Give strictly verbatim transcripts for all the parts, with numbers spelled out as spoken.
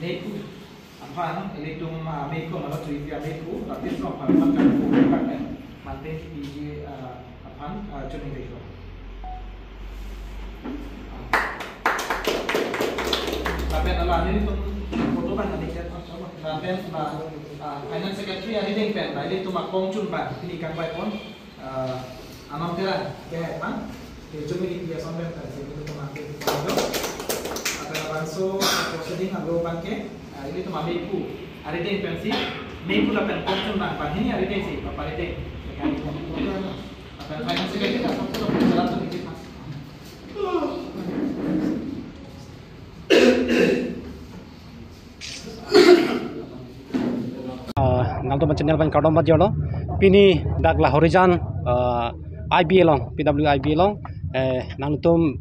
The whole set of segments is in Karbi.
mephu aphan, ilitum, ah, mephu, mala tui pi mephu, lapen so aphan, aphan kan ko kan kan, manten kipiji, ah, aphan, ah, choningri lo. Lapen ala nelitum photo abang nangchet, lapen la, ah, Finance Secretary arideng pen, la ilitum akongchun abang, pini kangvaipon, ah, Anam Terang, ke hai ma, ke jumili dia sampai tadi, itu teman kita. Lapen labangso proceeding alo abangke, ah, ilitum amephu arideng pensi, mephu lapen kongchun abang, abang hini aridengsi, papa arideng. Lapen Finance Secretary, ah, sampai jalan tuh dikit, Mas. Ah, nangtum channel pen kardom pajirlo. Pini dak Lahorijan, ah, I B along, P W I B along, eh, nangtum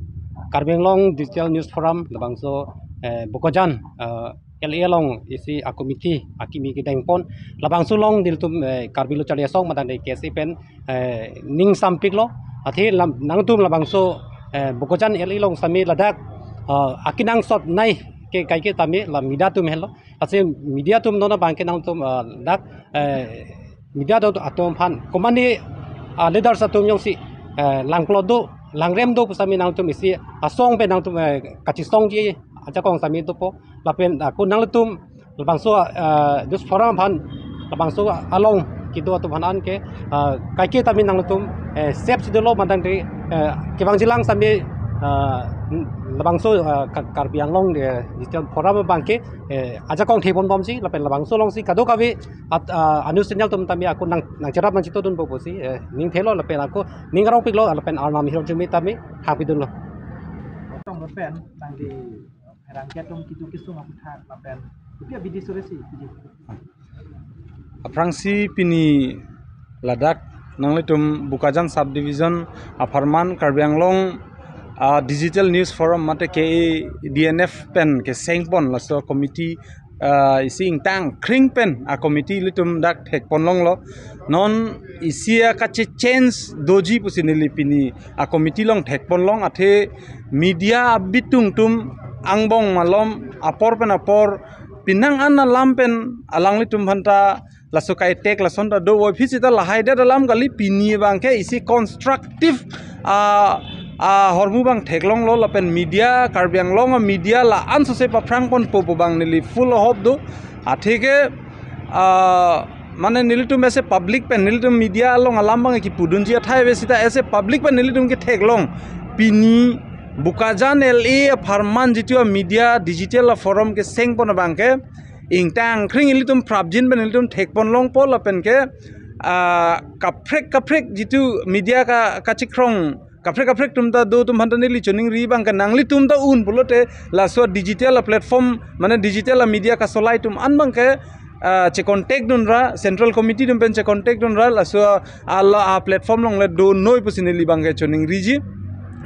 Karbi Anglong Digital News Forum, labangso, eh, Bokajan, ah, L A along isi a committee akimi kedengpon, labangso along nelitum, eh, Karbi Lo Charli Asong matang de K S A pen, eh, ning sampiklo. Athe lam, nangtum labangso, eh, Bokajan L A along sitame ladak, ah, akenangsot nei ke kaike tame la media atum henlo. Lasi media atum non abangke nangtum, ah, dak, eh, media do atum aphan komatne, ah, leaders atum jongsi, eh, langplot do, langrem do pu sitame nangtum isi asong pen nangtum, eh, kachesongji ajakong sitame dopo. Lapen, ah, ako nanglitum labangso, ah, News Forum aphan labangso along kedo atum aphan anke, ah, kaike tame nangtum, eh, sep si dolo matang de, eh, kevangjilang sitame, ah, labangso, ah, Kar-, Karbi Anglong, eh, Digital Forum abangke, eh, ajakong thepon bomsi, lapen labangso alongsi kadokave at, ah, a-news channel atum tame ako nang, nangcherap nangchitodunpo pusi, eh, ning thelo lapen ako ning arongpiklo lapen arnam hirjume tame hapidunlo. Tong pen nangli pherangke atum kedo kesung aputhak lapen kopi abidi survey si, pidi. Aphrangsi pini ladak nanglitum Bokajan Subdivision apharman Karbi Anglong, ah, Digital News Forum mate K A D N F pen kesengpon laso committee, ah, isi ingtang kring pen a committee ilitum dak thekpon longlo. Non isi a kache change doji pusi neli pini a committee along thekpon long, athe media abitung atum angbong malom apor pen apor penang an alam pen alanglitum aphanta laso ka-attack lason ta do, aphi seta lahai det alam kali, pini abangke isi constructive, ah, ah, ahormu abang theklonglo lapen media, Karbi Anglong a media la-an sose paphrangponpo pu abang neli full hope do. Atheke, ah, mane nelitum as a public pen, nelitum media along alam abang kipudunji athai ave seta as a public pen nelitum ketheklong. Pini Bokajan L A apharman jitu a media digital a forum kesengpon abangke, ingtang kring ilitum prapjin pen ilitum thekpon longpo lapen ke, ah, kaprek kaprek jitu media ka, kachikrong, kaprek kaprek atum ta do atum aphanta neli choningri abangke nanglitum ta un pulote laso digital a platform, mane digital a media kasolai atum an abangke, ah, che contact dunra, Central Committee atum pen che contact dunra, laso a la a platform along le do noi pusi neli abangke choningriji.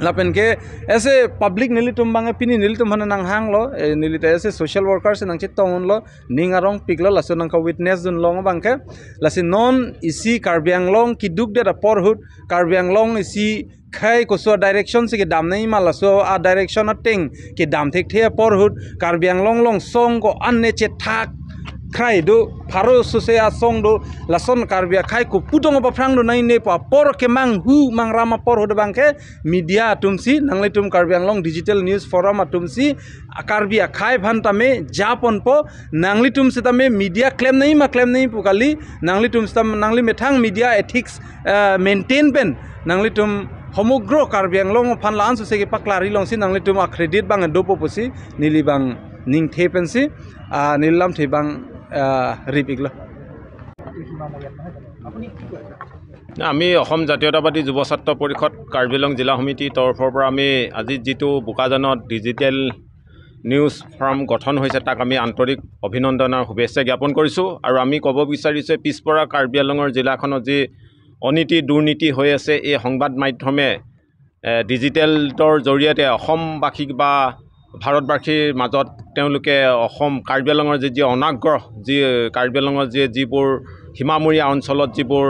Lapen ke as a public nelitum abangke pini nelitum aphanta nanghanglo, eh, neli ta as a social worker si nangchetong unlo, ning arongpiklo, laso nangka witness dunlong abangke. Lasi non isi Karbi Anglong keduk det apor ahut, Karbi Anglong isi khei koso a direction si kedam nangji ma, laso a direction ateng kedam thekthe apor ahut, Karbi Anglong along song ko-an ne chethak krai do, pharo sose asong do, lason Karbi akhei kopu tong apaphrang do nangji ne pu apor kemanghu mangram apor ahut abangke media atum si, nanglitum Karbi Anglong Digital News Forum atum si, a Karbi akhei aphan tame japonpo, nanglitum sitame media klem nangji ma klem nangji pu kali, nanglitum sitam nangli methang media ethics, eh, maintain pen nanglitum homogro Karbi Anglong aphan la-an sose kepaklari along si nanglitum a credit abang dopo pusi neli abang ningthe pensi, ah, neli lamthe abang, ah, ripiklo. আমি অসম জাতীয়তাবাদী যুৱ ছাত্ৰ পৰিষদ কাৰ্বি আংলং জিলা সমিতিৰ তৰফৰ পৰা আমি আজি যিটো বোকাজানত ডিজিটেল নিউজ ফৰাম গঠন হৈছে, তাক আমি আন্তৰিক অভিনন্দন আৰু শুভেচ্ছা জ্ঞাপন কৰিছোঁ। আৰু আমি ক'ব বিচাৰিছোঁ, পিছপৰা কাৰ্বি আংলঙৰ জিলাখনত যি অনীতি দুৰ্নীতি হৈ আছে, এই সংবাদ মাধ্যমে, এ, ডিজিটেলৰ জৰিয়তে অসমবাসীক বা ভাৰতবাসীৰ মাজত তেওঁলোকে অসম, কাৰ্বি আংলঙৰ যি, যি অনাগ্ৰহ, যি কাৰ্বি আংলঙৰ যি, যিবোৰ সীমামূৰীয়া অঞ্চলত যিবোৰ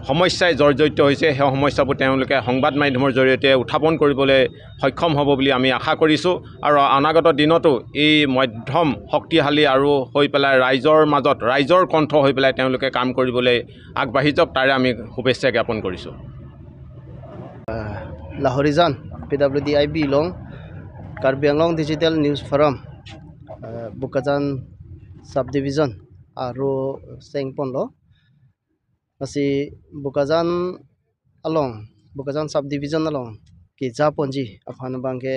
সমস্যাই জৰ্জৰিত হৈছে, সেই সমস্যাবোৰ তেওঁলোকে সংবাদ মাধ্যমৰ জৰিয়তে উত্থাপন কৰিবলৈ সক্ষম হ'ব বুলি আমি আশা কৰিছোঁ। আৰু অনাগত দিনতো এই মাধ্যম শক্তিশালী আৰু হৈ পেলাই ৰাইজৰ মাজত, ৰাইজৰ কণ্ঠ হৈ পেলাই তেওঁলোকে কাম কৰিবলৈ আগবাঢ়ি যাওক, তাৰে আমি শুভেচ্ছা জ্ঞাপন কৰিছোঁ। Lahorijan P W D I B along Karbi Anglong Digital News Forum, eh, Bokajan Subdivision aro sengponlo. Lasi Bokajan along, Bokajan Subdivision along kejaponji aphan abangke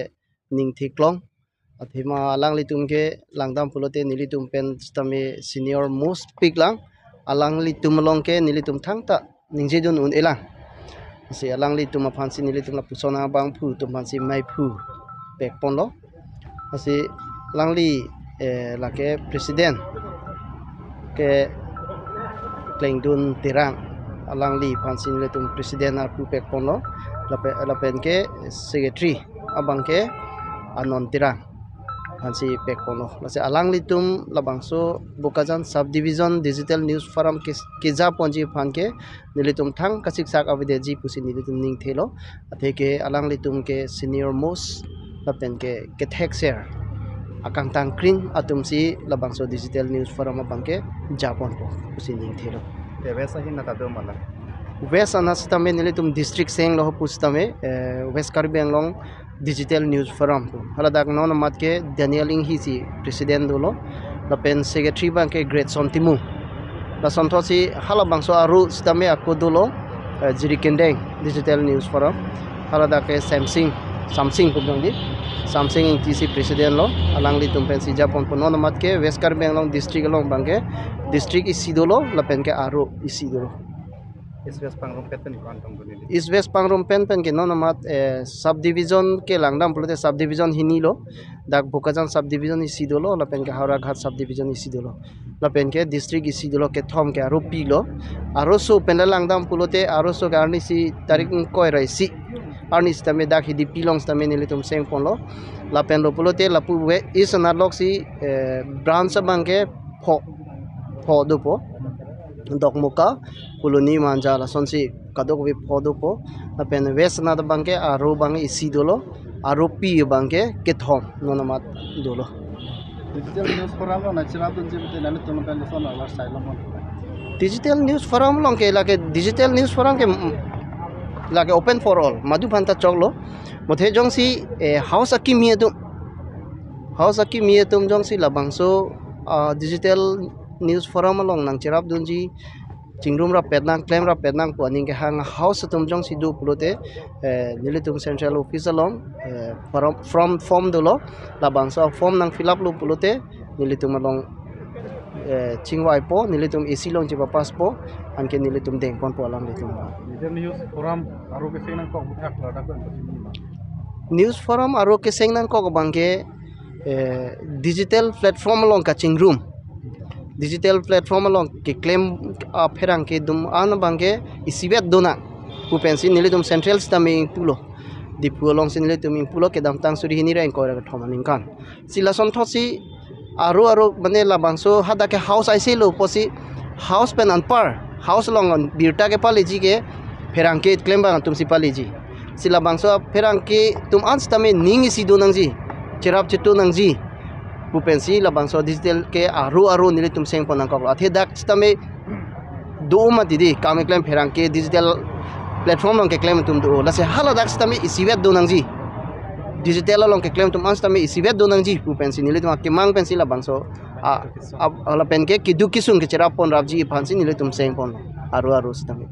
ningtheklong. Athema alanglitum ke langdam pulote nelitum pen sitame senior most piklang. Alanglitum along ke nelitum thangta ningjedun un-elang. Lasi alanglitum aphansi nelitum lapuson abangphu atum aphansi meiphu pekponlo. Lasi alangli, eh, lake president ke Klengdun Terang, alangli aphansi nelitum president arpu pekponlo. Lape-, lapen ke secretary abangke Anon Terang aphansi pekponlo. Lasi alanglitum labangso Bokajan Subdivision Digital News Forum ke, kejaponji aphan ke nelitum thang kasiksak avedetji pusi nelitum ningthelo. Atheke alanglitum ke senior most lapen ke kethekser akangtang kring atumsi labangso Digital News Forum abangke japonpo pusi ningthelo. Te West ahin nata do mala. West anat sitame nelitum district senglo pu sitame, eh, West Karbi Anglong Digital News Forum pu. Haladak non amat ke Daniel Inghi si president dolo. Lapen secretary abangke Greatson Timung. Lasonthotsi halabangso aro sitame ako dolo, eh, Jirikindeng Digital News Forum. Haladak ke Samsing, Samsing pu abang di. Samsing Ingti si president lo. Alanglitum pensi japonpo, non amat ke West Karbi Anglong district along abangke district isi dolo, lapen ke aro isi dolo. East West pangrum pen pen ko-an tong dun neli? East West pangrum pen pen ke non amat, eh, subdivision ke langdam pulote subdivision hini lo. Dak Bokajan subdivision isi dolo, lapen ke Howraghat subdivision isi dolo. Lapen ke district isi dolo, kethom ke aropi lo. Aroso pen le langdam pulote aroso ke arnisi tarik ingkoi ra isi, arni sitame dak Hidipi along sitame nelitum sengponlo. Lapen lo pulote lapu we East anat along si, eh, branch abangke pho, pho dopo. Dokmoka, Phuloni, Manja lasonsi kadokave pho dopo. Lapen West anat abangke aro abang isi dolo, aropi abangke kethom non amat dolo. Digital News Forum along nangcherapdunji pute nanglitum pen lason awar sai lomon. Digital News Forum along ke lake Digital News Forum ke, mm, lake open for all. Madu aphanta choklo. Mothe jongsi, eh, house akimi atum, house akimi atum jongsi labangso, ah, Digital News Forum along nangcherapdunji chingrum rapet nang, klem rapet nang pu aning kehang a-house atum jongsi do pulote, eh, nelitum central office along, eh, form, form, form dolo, labangso form nang fill up lo pulote, nelitum along, eh, chingvaipo, nelitum A C along chepapaspo, anke nelitum dengponpo alanglitum. Media news forum aro keseng nangkok buthak ladak pen pachini ma? News forum aro keseng nangkok abangke, eh, digital platform along kachingrum. Digital platform along keklem apherangke atum an abangke isivet donang pu pensi nelitum central sitame ingpulo. Diphu alongsi nelitum ingpulo kedamtang suri hini ra ingkoi ra kethom aningkan. Si lasonthotsi aro aro mane labangso hadak ke house aisilo pusi house pen anpar, house along birta kepaleji ke pherangke klem abang atumsi paleji. Si labangso pherangke atum an sitame ning isi donangji, cherap chetu nangji pu pensi labangso digital ke aro aro nelitum sengpon nangkoklo. Athe dak sitame do mati di, kam keklem pherangke digital platform along keklem atum do. Lasi haladak sitame isivet donangji. Digital along keklem atum an sitame isivet donangji pu pensi nelitum akemang pensi labangso a, a, lapen ke keduk kesung kecherap pon rapji aphansi nelitum sengpon aro aro sitame.